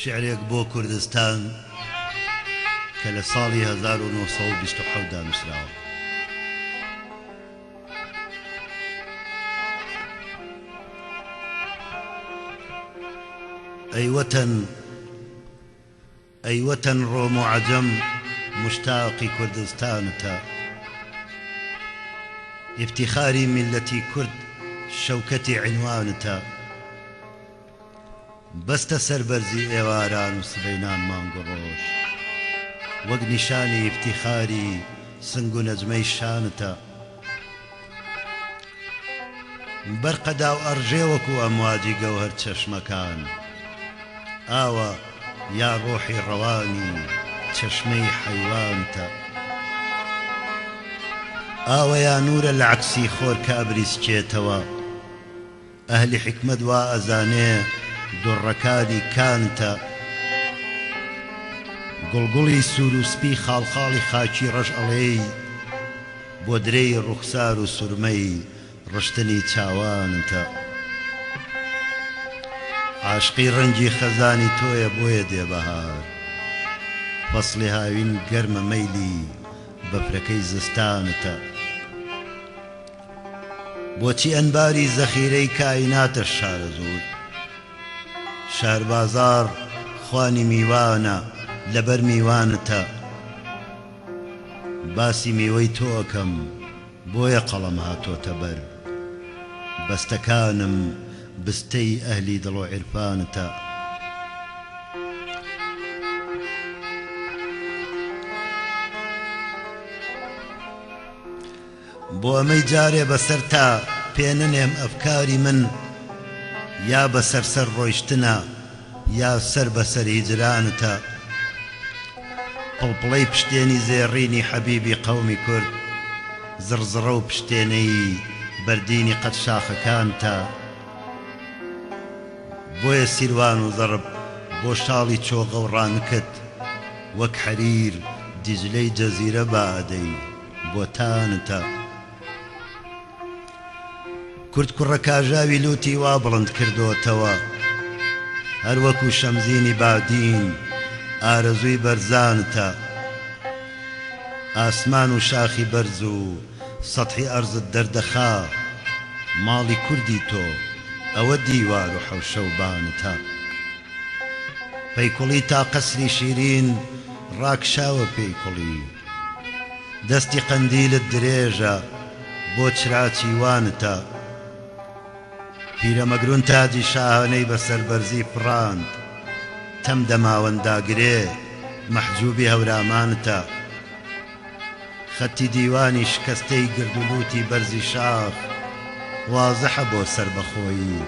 شیعرێک بۆ کوردستان کە لە ساڵی 1927 دا نووسراوە. ئەی وەتەن ئەی وەتەن ڕۆم و عەجەم موشتاقی کوردستانتە ئیفتیخاری میللەتی کورد شەوکەتی عینوانتە بەستە سەربەرزی ئێواران و سبەینان مانگ و ڕۆژ وەک نیشانی ئیفتیخاری سنگ و نەجمەی شانتە. بەرقە داو ئەڕژێ وەکوو ئەمواجی گەوهەر چەشمەکان ئاوە یا ڕۆحی ڕەوانی چەشمەی حەیوانتە ئاوە یا نوورە لە عەکسی خۆر کە ئەبریسکێتەوە ئەهلی حیکمەت وا ئەزانێ دوڕڕەکانی کانتە گوڵگوڵی سوور و سپی خاڵخاڵی خاکی ڕەش ئەڵێی بۆ درێی ڕوخسار و سورمەی ڕشتنی چاوانتە عاشقی ڕەنگی خەزانی تۆیە بۆیە دێ بەهار فەسڵی هاوین گەرمە مەیلی بەفرەکەی زستانتە بۆچی ئەنباری زەخیرەی کایناتە شارەزوور شاربازاڕ خوانی میوانە لەبەر میوانتە باسی میوەی تۆ ئەکەم بۆیە قەڵەم هاتۆتە بەر بەستەکانم بستەی ئەهلی دڵ و عیرفانتە. بۆ ئەمەی جارێ بەسەرتا پێ نەنێم ئەفکاری من یا بەسەر سەر ڕۆیشتنە یا سەر بەسەر هیجرانتە پڵپڵەی پشتێنی زێڕینی حەبیبی قەومی کورد زڕزڕە و پشتێنەی بەردینی قەد شاخەکانتە بۆیە سیروان و زەڕب بۆ شاڵی چۆغە و ڕانکت وەک حەریر دیجلەی جەزیرە با ئەدەی بۆتانتە. کورد کوڕە کاژاوی لوتی وا بڵند کردۆتەوە هەر وەکو شەمزینی بادین ئارەزووی بەرزانتە. ئاسمان و شاخی بەرز و سەتحی ئەرزت دەردەخا ماڵی کوردی تۆ ئەوە دیوار و حەوشە و بانتە. پەیکوڵی تا قەسری شیرین ڕاکشاوە پێی کوڵی. دەستی قەندیلت درێژە بۆ چراچی وانتە. پیرەمەگرون تاجی شاهانەی بە سەربەرزی فڕاند. تەم دەماوەند داگرێ مەحجوبی هەورامانتە. خەتی دیوانی شکەستەی گرد و لووتی بەرزی شاخ وازحە بۆ سەربەخۆیی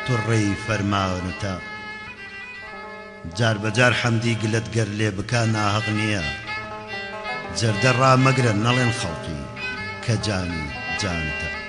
توڕڕەی فەرمانتە. جار بە جار حەمدی گلەت گەر لێ بکا ناهەق نییە. جەردە ڕامەگرە نەڵێن خەڵقی کە جانی جانتە.